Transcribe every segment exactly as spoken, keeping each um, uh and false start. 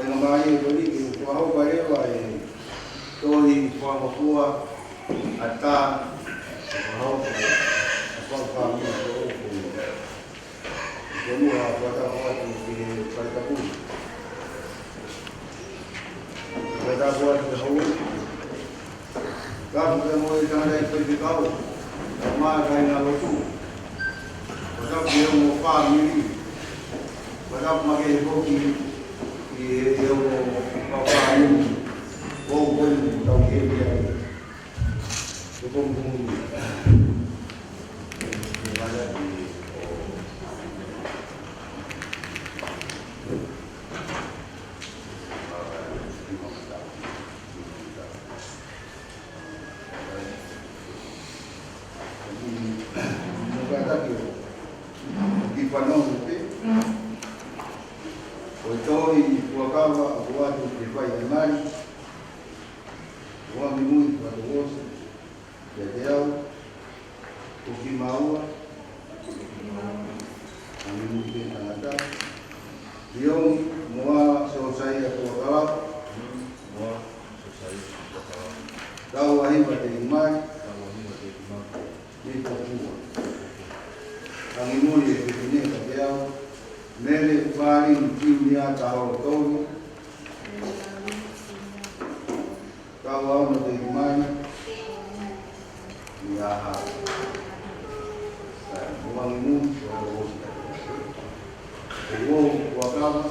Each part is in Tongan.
Ngaahi meʻa ko eni, ʻoku fakahoko leva e tohi fakahoko ʻa e tā, fakahoko ʻa e fakahoko ʻa e tohi. Ko e meʻa fakatapu atu ki he faitapu. Fakatapu atu ki he houʻeiki. Tapu ki he ongo tangataʻeiki faifekau, mo e kāingalotu. Tapu ki he ongo fāmili. Tapu makehe foki ki he ongo fāmili. Ko e ongo tau ke ke ai. Ko e ongo fāmili. Ko e tohi Fuakava ʻoku ʻoatu ke fai ʻe Mali, ʻoange muimui fakatouʻosi kiate au, ko kimaua, ʻange muimui ki he tangata, Liongi Moa Siosaia Tuʻakalau, Moa Siosaia Tuʻakalau. Taʻu ua hiva teʻeki mali, taʻu ua hiva teʻeki mali. Mei Tokua. ʻAnge muimui e fefine kiate au, Mele Fālini Tiumia Taholotolu, taʻu ua ono teʻeki mali. Ia ha. Sai, ʻoange muimui, ʻoange muimui. ʻOku ou fuakava.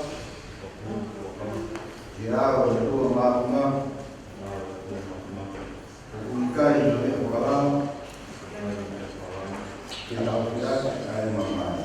Ia, ʻoku ou fuakava. ʻOku ʻikai ha meʻa fakalao ke tau fiafi ai mamae.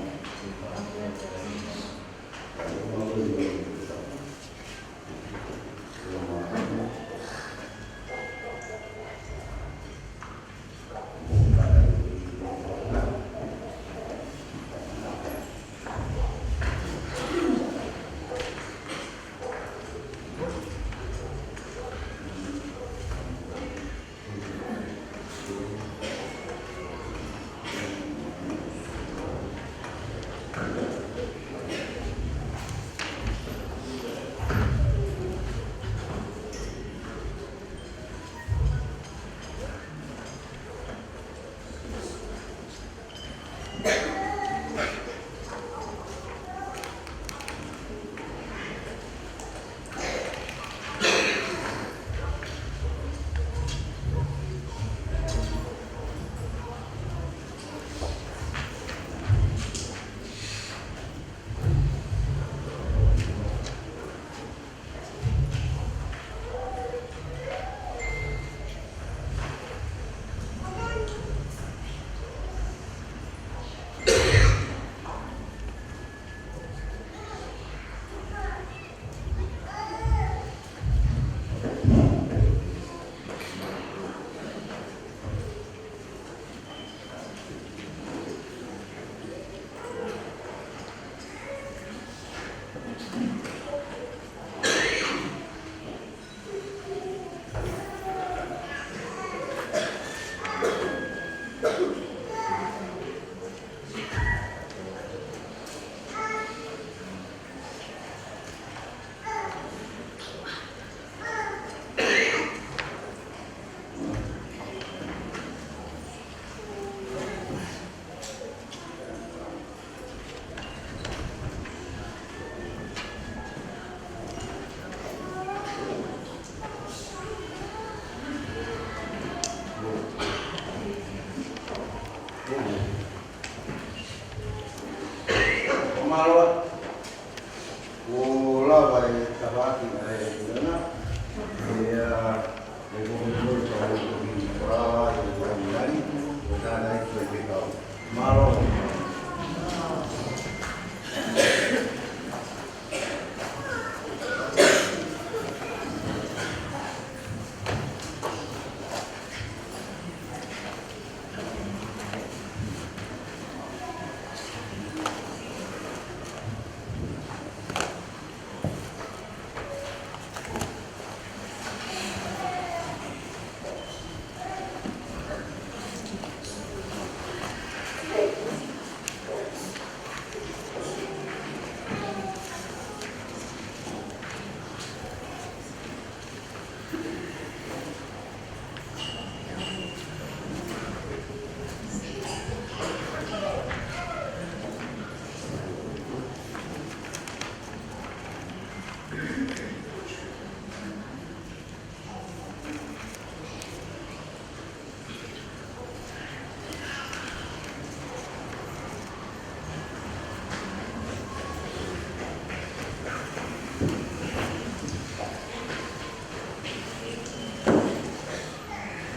Mālō. Kuo lava e tafaʻaki ʻa e kūlanga. ʻIa, e kōmiti mōlia, kuo lava e kūlanga, kuo tānaki e fekau. Mālō.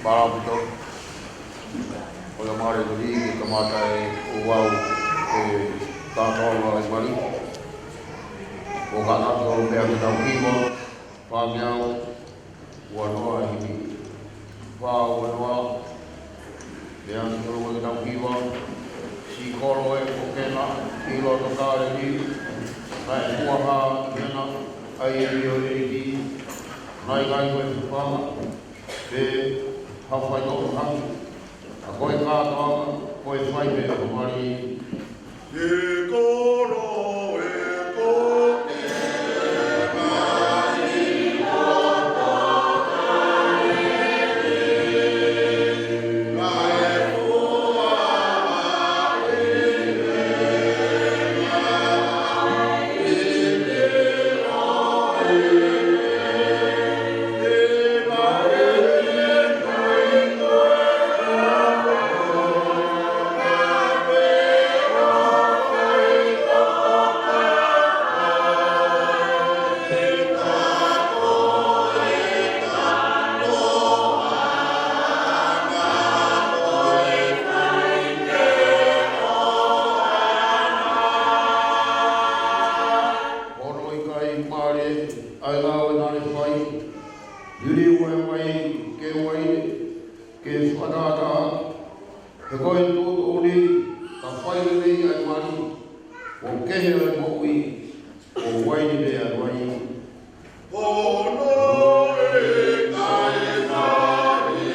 Aupito. ʻOku ou mālō tonu ke kamata ʻe au ʻa e kātoanga ʻa e mali. ʻOku kātaki ʻo meʻa ki he tau hiva, fā mei he ua noa himi. Fā ua noa, meʻa ki he tau hiva, siʻi kolo ē ko Kena, ʻi loto Kāleli, naʻe fuaha ʻi hena ʻa e ʻEiki ʻo e ʻEiki, naʻe ʻikai ko e fufanga, pe ha faitoʻo hake, ka ko e kātoanga, ko e fai pē ʻa e mali. He kolo ē ko Ono ʻikai male ʻa e ngāue naʻa ne fai, liliu ʻa e vai ki he uaine, ke fakatātā, he ko e tuʻutuʻuni, ka fai lelei ʻa e mali, ʻoku kehe ʻa e moʻui, ʻoku uaine pē ʻa e vai. Ono ʻikai male ʻa e ngāue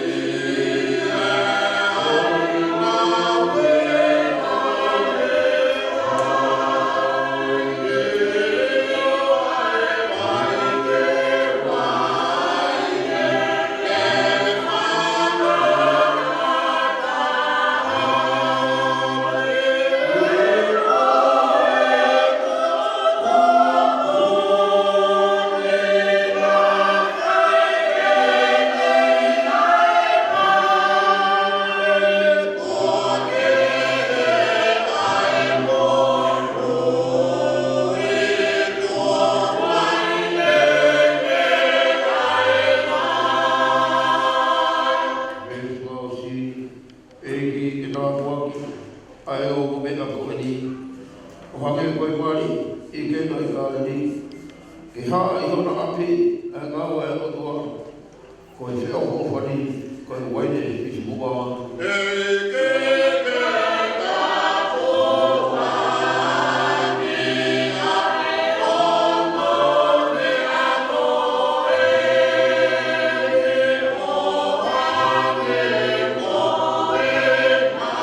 ʻEiki, ke tāpuaki ʻa e ongo meʻa ko eni, ʻo hangē ko e mali ʻi Kena ʻi Kāleli, ke hā ʻi hona ʻapi ʻa e ngāue ʻa e ʻOtua, ko e feʻofoʻofani, ko e uaine fisimuʻa. ʻEiki, ke tāpuaki ʻa e ongo meʻa ko eni, ʻo hangē ko e mali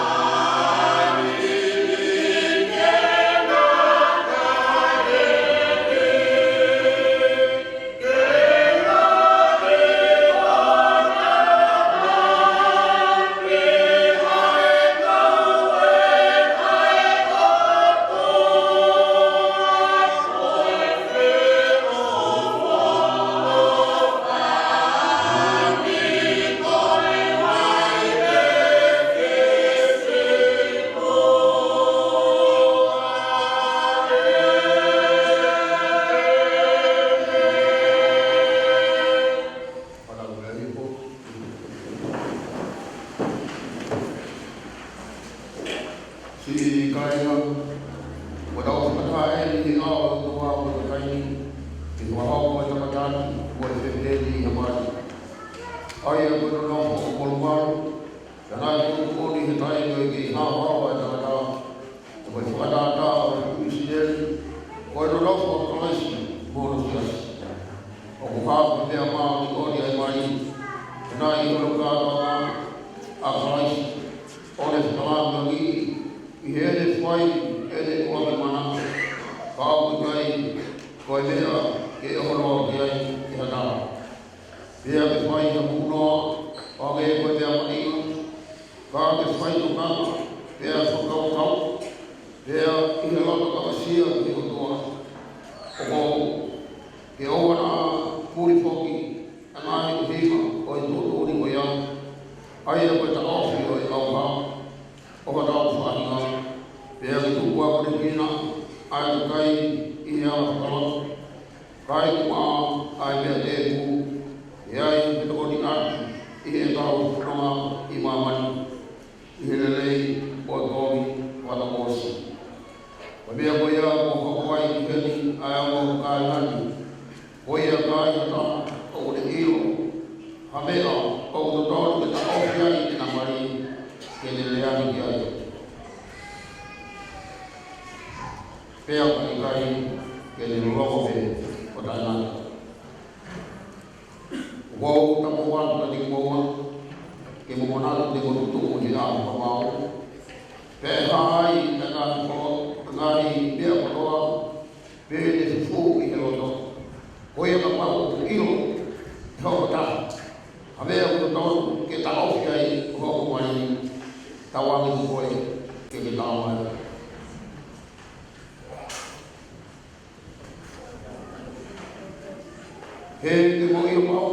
ʻi Kena ʻi Kāleli. Siʻi kāinga, ʻoku tau fakataha eni ʻi he ʻao ʻo e ʻOtua ʻi he taimi ni, ʻi he ʻaho ko e tangata ni, mo e fefine ni ʻi he mali. ʻA ia ko e nonofo ʻo Kolumalu, pea naʻe tuʻutuʻuni he taimi ʻo e kei haohaoa ʻa e tangata, ʻo e fakatātā ʻo e fuʻu ʻIsileli, ko e nonofo ʻa Kalaisi mo hono siasi. ʻOku hā ko e meʻa māʻoniʻoni ʻa e mali, he naʻe ʻi hono kātoanga ʻa Kalaisi, ʻo ne fakalāngilangiʻi ʻi heʻene fai ʻene ʻuluaki mana, ka ʻoku ʻikai ko e meʻa ke ʻohonoa ki ai ʻe ha taha. Pea ke fai ha punoa, ʻo hangē ko e meʻa mahuʻinga, ka ke fai tokanga, pea fakakaukau, pea ʻi he loto kakasia ki he ʻOtua. ʻOku ke ʻoua naʻa puli foki ʻa e ngaahi ʻuhinga ʻo e tuʻutuʻuni ko ia, ʻa ia ko e taʻofi ʻo e ʻauha ʻo hotau faʻahinga, pea ke tuku akonekina ʻa e kakai ʻi he ala fakalotu, kae ʻumaʻā ʻa e meʻa tēpū, ʻe ʻi ai e tokoni ʻaki ʻi heʻetau Ko e meʻa ko ia kuo hoko ai ki heni ʻa e ongo kāinga ni, ko ia ka ai ha taha ʻoku ne ʻilo ha meʻa ʻoku totonu ke taʻofi ai ʻena mali, ke ne lea ange ki ai. Pea ka ʻikai, ke ne loloto pē ʻo taʻengata. ʻOku ou tapu atu kiate kimoua, ke mou manatu te mou tuʻu ʻi he ʻaho fakamaau, pea ʻe hā ai ʻa e ngaahi ko-, ngaahi meʻa kotoa pē ne fufū ʻi he loto. Ko ia kapau ʻoku ʻilo ʻe ha taha ha meʻa ʻoku totonu ke taʻofi ai hoʻo mali, tauange mo koe ke ke taʻofi mai. He te mou ʻilo pau,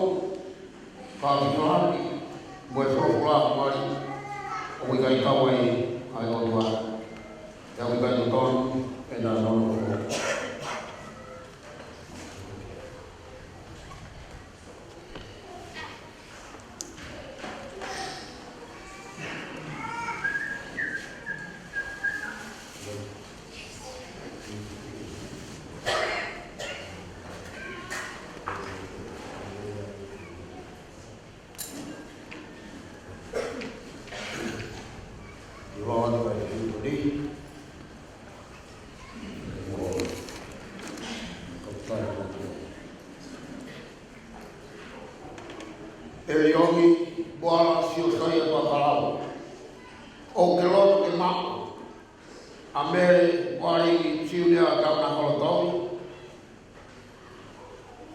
ka ki he ʻaho ni, mo e folofola ʻa e mali, ʻoku ʻikai kau ai ʻa e ʻOtua. Pea ʻoku ʻikai totonu ʻena nonofo. ʻEliongi Moala Siosaia Tuʻakalau, ʻoku ke loto ke maʻu ʻa Mele Valiki Siunea Taunaholo Tovi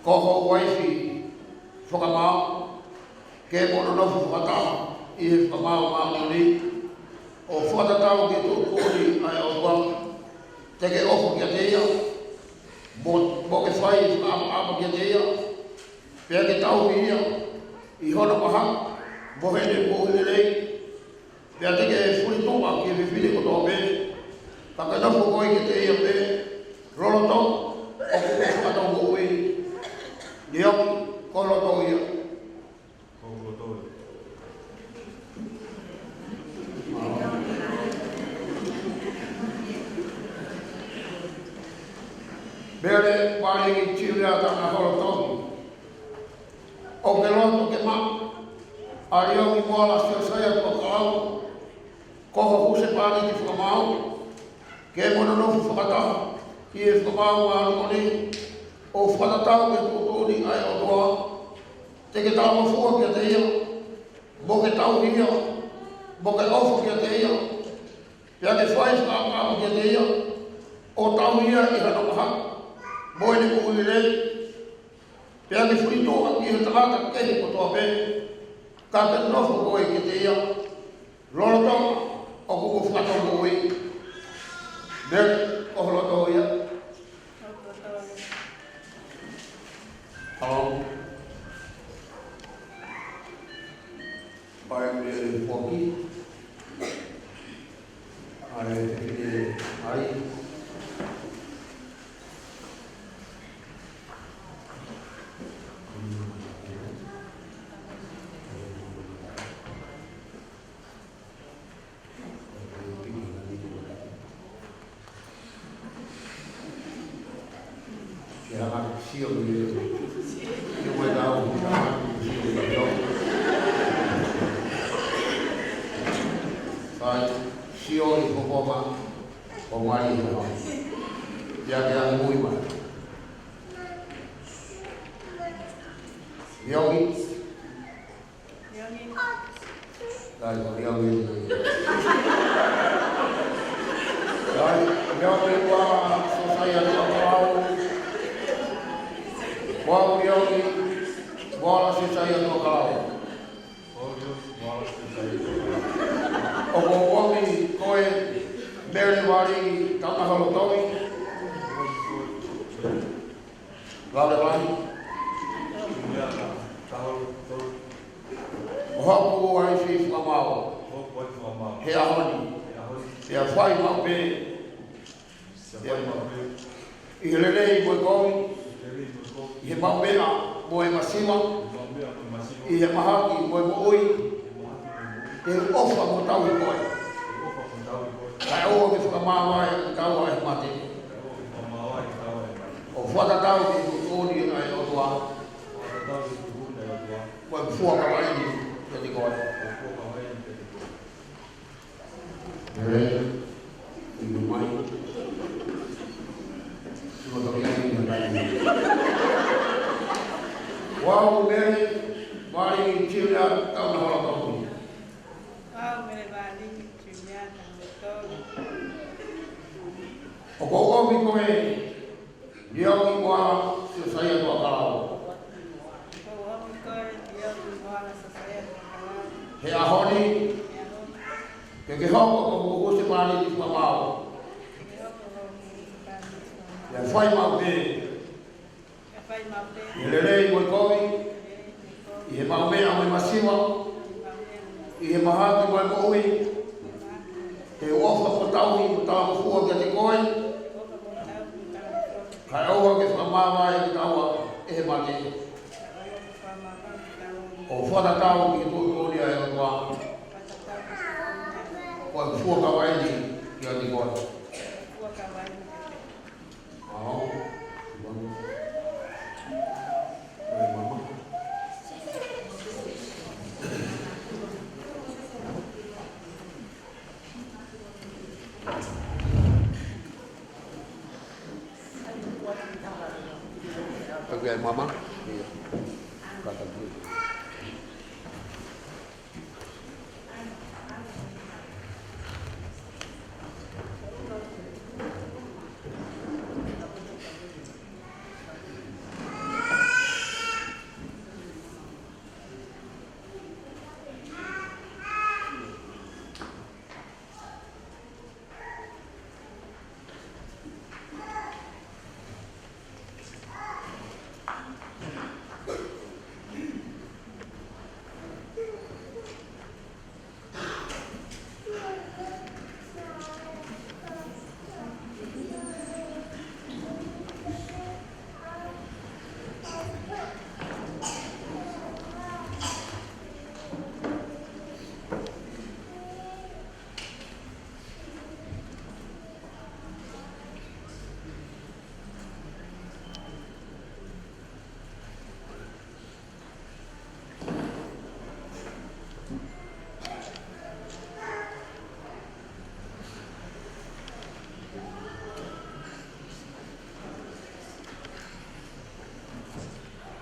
ko ho uaifi fakamaau, ke mo nonofo fakataha ʻi he fakamaau māʻoniʻoni, ʻo fakatatau ki he tuʻutuʻuni ʻa e ʻOtua, te ke ʻofa kiate ia, mo, mo ke fai fakaʻapaʻapa kiate ia, pea ke tauhi ia ʻi hono mahaki mo ʻene moʻui lelei, pea te ke fulituʻa ki he fefine kotoa pē, ka ke nofo koe kiate ia pē, lolotonga ʻoku ke fakatou moʻui. Neongo ko ho loto ia. Mele Valiki Siunea Taunaholo Tovi, ʻoku ke loto ke maʻu ʻa ʻEliongi Moala Siosaia Tuʻakalau ko ho husepāniti fakamaau, ke mo nonofo fakataha ʻi he fakamaau māʻoniʻoni, ʻo fakatatau ki he tuʻutuʻuni ʻa e ʻOtua, te ke talangofua kiate ia, mo ke tauhi ia, mo ke ʻofa kiate ia, pea ke fai fakaʻapaʻapa kiate ia, ʻo tauhi ia ʻi hono mahaki mo ʻene moʻui lelei, pea ke fulituʻa ki he tangata kehe kotoa pē, ka ke nofo koe kiate ia, lolotonga ʻoku ke fakatou moʻui. Mele, ko ho loto ia. Halo. Pai mele foki. ʻAi, te ke ai. Ke hanga sio ki he, ki he ʻuhinga ʻoku ke hanga sio ki ai. Sai, sio ʻi he fofonga ʻo e mali ʻo e ʻaho. Pea ke angi muimui mai. Ioki. Dai, ko Ioki. Dai, Ioki Moala Siosaia Tuʻakalau. Ko au Ioki Moala Siosaia Tuʻakalau. ʻOku ou ʻomi koe Mele Valiki Taunaholo Tovi. Lale mai. Ko hoku uaifi fakamaau he ʻaho ni. Pea fai maʻu pē ʻi he lelei mo e kovi, ʻi he maʻu meʻa mo e masiva, ʻi he mahaki mo e moʻui, ke u ʻofa mo tauhi koe. Kae ʻoua ke fakamāvae kitaua ʻe he mate. ʻO fakatatau ki he tuʻutuʻuni ʻa e ʻOtua. Fua kava eni kiate koe. Mele, inu mai. Sima toki ai ni kai. Vau Mele Vali Tilia Tauna Holotoki. Vau Mele Vali Tilia Tauna Holotoki. ʻOku ou ʻomi koe, Lioki Moala Siosaia Tuʻakalau. ʻOku ou ʻomi koe, Lioki Moala Siosaia Tuʻakalau. He ʻaho ni, he ʻaho ni, ke ke hoko ko hoku husepāniti fakamāu. Ke ke hoko ko hoku husepāniti fakamāu. Pea fai maʻu pē, pea fai maʻu pē, ʻi he lelei mo e kovi, ʻi he lelei mo e kovi, ʻi he maʻumeʻa mo e masiva, ʻi he maʻumeʻa mo e masiva, ʻi he mahaki mo e moʻui, ʻi he mahaki mo e moʻui, he ʻofa mo e tauhi mo e talangofua kiate koe. Kae ʻoua ke fakamāvae kitaua ʻe he mate. ʻO fakatatau ki he tuʻutuʻuni ʻa e ʻOtua. Ko e fua kava eni kiate koe. ʻAo. Ko e mama. Oke, mama. Iya. Kata dulu.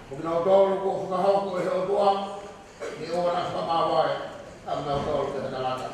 Ko kinautolu kuo fakahoko ʻe he ʻOtua, ne ʻoua naʻa fakamāvae ʻa kinautolu ki he hatalata.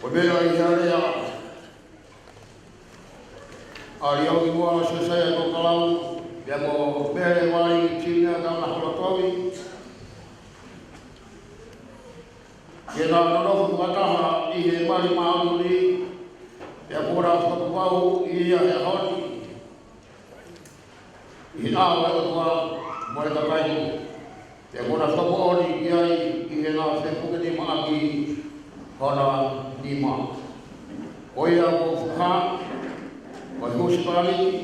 Ko e meʻa ʻi he alea, Tali au ki muʻa ʻa Siosaia Tokalau, pea mo Mele Vali Tinia Taunaholatovi, ke na nonofo fakataha ʻi he mali māʻoniʻoni, pea kuo na fakapapauʻi ia he ʻaho ni ʻi he ʻao ʻo e ʻOtua mo e kakai, pea kuo na fakamoʻoni ki ai ʻi heʻena fepukenimaaʻaki hona nima. Ko ia kuo fakahā ko e husepāniti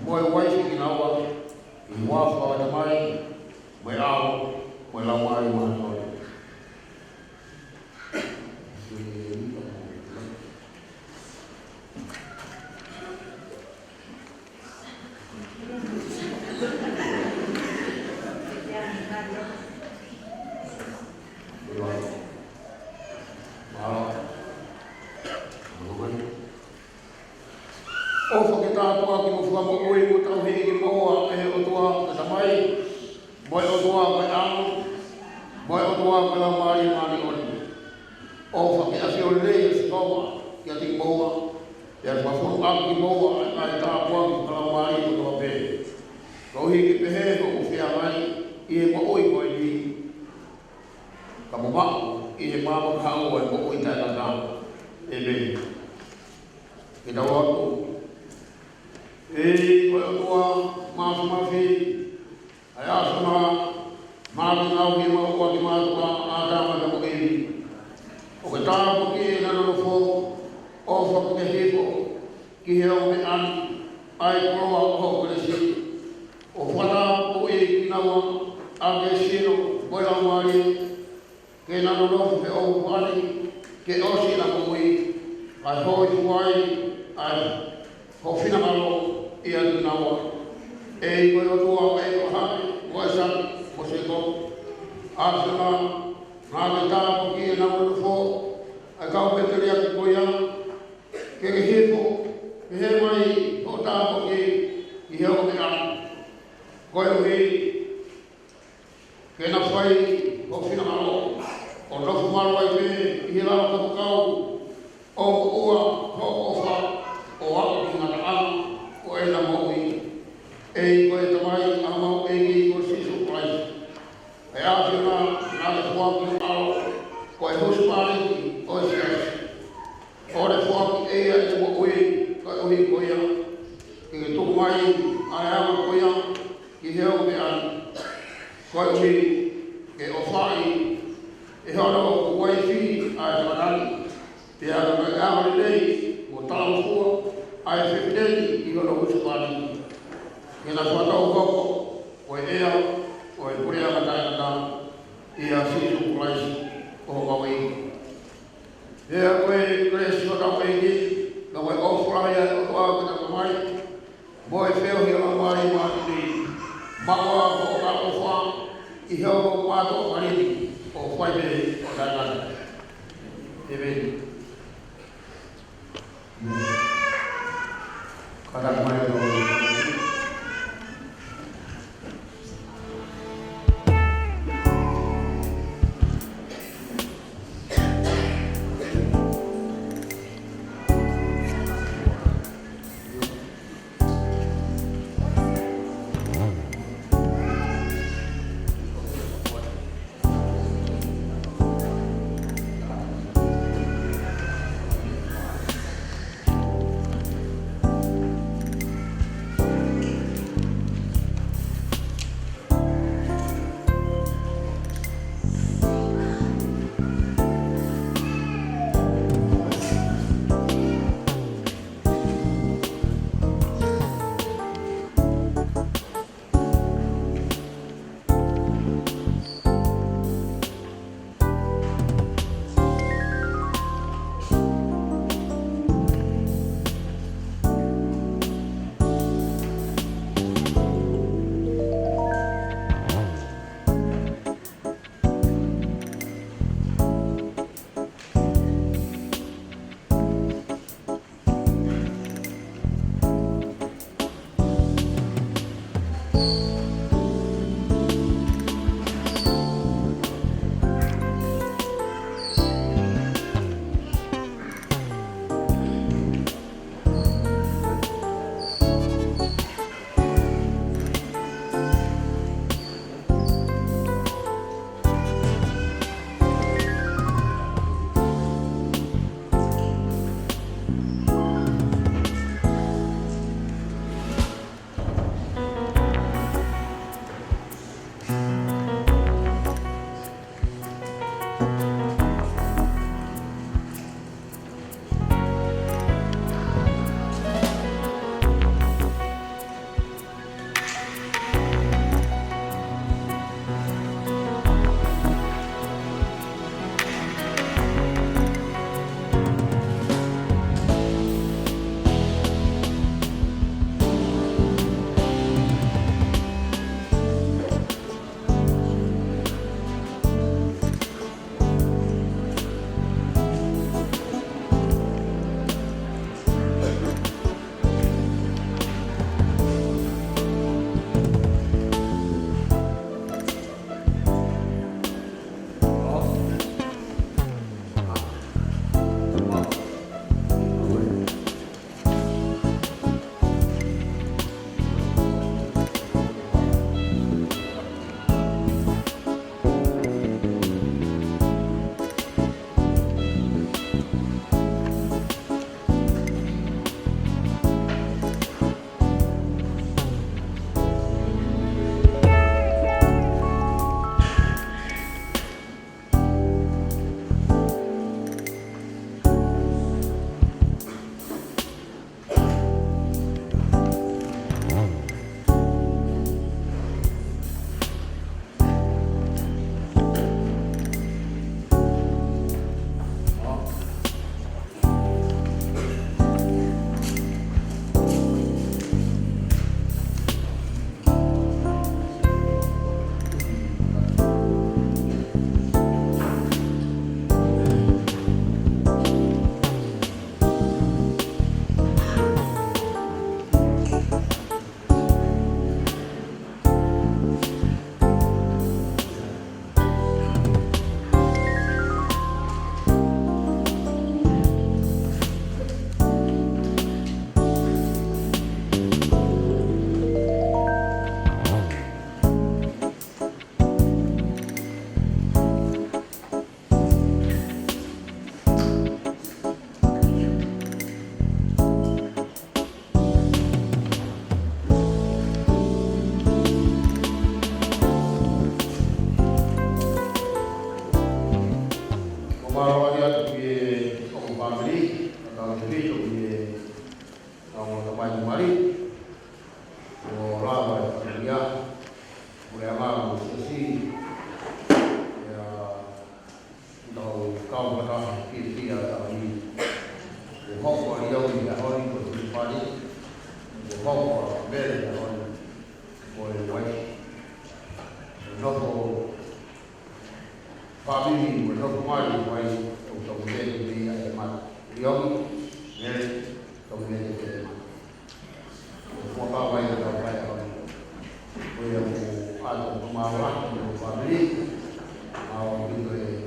mo e uaifi kinaua ʻi he huafa ʻo e Tamai, mo e ʻAlo, mo e Laumālie Māʻoniʻoni. ʻOfa ke tāpuaki mo fakamoʻui mo tauhi kimoua ʻe he ʻOtua ko e Tamai, mo e ʻOtua ko e ʻAlo, mo e ʻOtua ko e Laumālie Māʻoniʻoni. ʻOfa ke ʻafio lelei ʻa Sihova kiate kimoua, pea fakafonu ʻaki kimoua ʻa e ngaahi tāpuaki fakalaumālie kotoa pē. Koeʻuhi ke pehē hoʻomou feangai ʻi he moʻui ko eni, ka mou maʻu ʻi he maama kahaʻu ʻo e moʻui taʻengata. ʻĒmeni. Ke tau lotu. ʻEiki ko e ʻOtua Māfimafi, ʻa e ʻAfiona, māʻoniʻoni ʻi he maʻu ʻa e mātuʻa ʻa ʻĀtama mo ʻIvi. ʻOku ke tāpuakiʻi ʻenau nofo, ʻofa ke hifo ki he ongo meʻa ni ʻa e koloa ʻo hoʻo kelesi, ʻo fakatapui kinaua ʻaki e sino mo e laumālie, ke nau nonofo he ʻofa ni, ke ʻosi ʻenau moʻui, kae hōifua ai ʻa hoʻo finangalo ʻiate kinaua. ʻEiki ko e ʻOtua ʻo ʻĒpalahame, mo ʻAisake, mo Sēkope. ʻAfiona, naʻa ke tāpuakiʻi ʻenau nofo, ʻa e kau pēteliake ko ia, ke ke hifo, pehē mai hoʻo tāpuaki ki he ongo meʻa ni. Koeʻuhi ke nau fai hoʻo finangalo, ʻo nofo malu ai pē ʻi he lalo kapakau, ʻo moʻua hoʻo ʻofa, ʻo aʻu ki he ngataʻanga ʻo ʻenau moʻui. ʻEiki ko e Tamai ʻa homau ʻEiki ko Sīsū Kalaisi, ʻa e ʻAfiona, naʻa ke foaki ho ʻAlo ko e husepāniti ʻo e Siasi. ʻO ne foaki ʻe ia ʻene moʻui koeʻuhi ko ia, ke ke tuku mai ʻa e anga ko ia ki he ongo meʻa ni, koeʻuhi ke ʻofaʻi ʻe hono uaifi ʻa e tangata ni, pea ke maʻu ʻa e anga lelei mo talangofua ʻa e fefine ni ʻi hono husepāniti, ke na fakatau hoko ko e ʻea ʻo e puleʻanga taʻengata, ʻia Sīsū Kalaisi ko homau ʻEiki. Pea ko e kelesi ʻa hotau ʻEiki, mo e ʻofa lahi ʻa e ʻOtua ko e Tamai, mo e feohi ʻa e Laumālie Māʻoniʻoni, maʻu ʻa hoʻo ʻaloʻofa ʻi he ʻofa mātuʻa mali ni, ʻo fai pē ʻo taʻengata. ʻĒmeni. Kātaki mai ʻa e ʻE ngā mo Siasi, ʻe ngā kau mata fiefia ʻa e ʻaho ni. ʻOku hoko ʻa Liomi he ʻaho ni ko e Filipale, ʻoku hoko ʻa Mele he ʻaho ni ko e uaifi. Nofo fāmili mo e nofo mali mai, ʻoku tau lele mei ai e mata. Liomi, Mele, tau lele mei ai e mata. Ko e fuakava ia ʻetau fai ʻaho ni. Ko ia ʻoku ʻoatu e fakamālō atu ki he fāmili. ʻOku ʻi ai e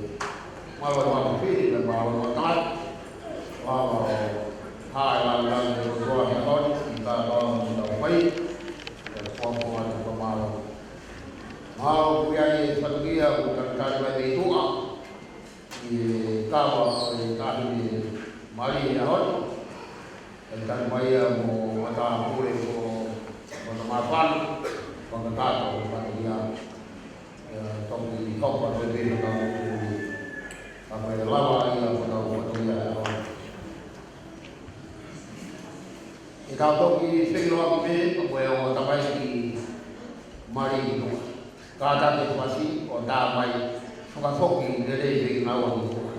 mālō ʻa e fāmili, mo e mālō ʻa e tangata. Lava ʻo hae lāngilangi ʻa e ʻOtua he ʻaho ni, ʻi he kātoa ʻoku tau fai. Ko e fuakava atu e fakamālō. Mahalo ʻoku ʻi ai e fatongia ʻoku talitali mai mei tuʻa ki he kava ʻo e Taʻahine Mali he ʻaho ni. Talitali mai ia mo e tāpule ko, ko e māfana, ko e kātoa ko e fatongia. ʻE toki hoko atu pē ʻetau moʻui. Ka ko e lava ia ko ʻetau fatongia he ʻaho ni. ʻE tau toki fekilo atu pē, ko e ongo tamaiki Mali ki Tonga. Kātaki e fasi ʻo tā mai, fakafoki lelei pē kinaua ki Tonga.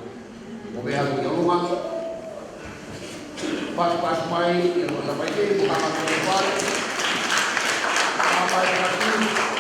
Ko e meʻa ki ʻolunga, pasipasi mai, ʻe ongo tamaiki, ko e hanga ko e fale. Tā mai fasi,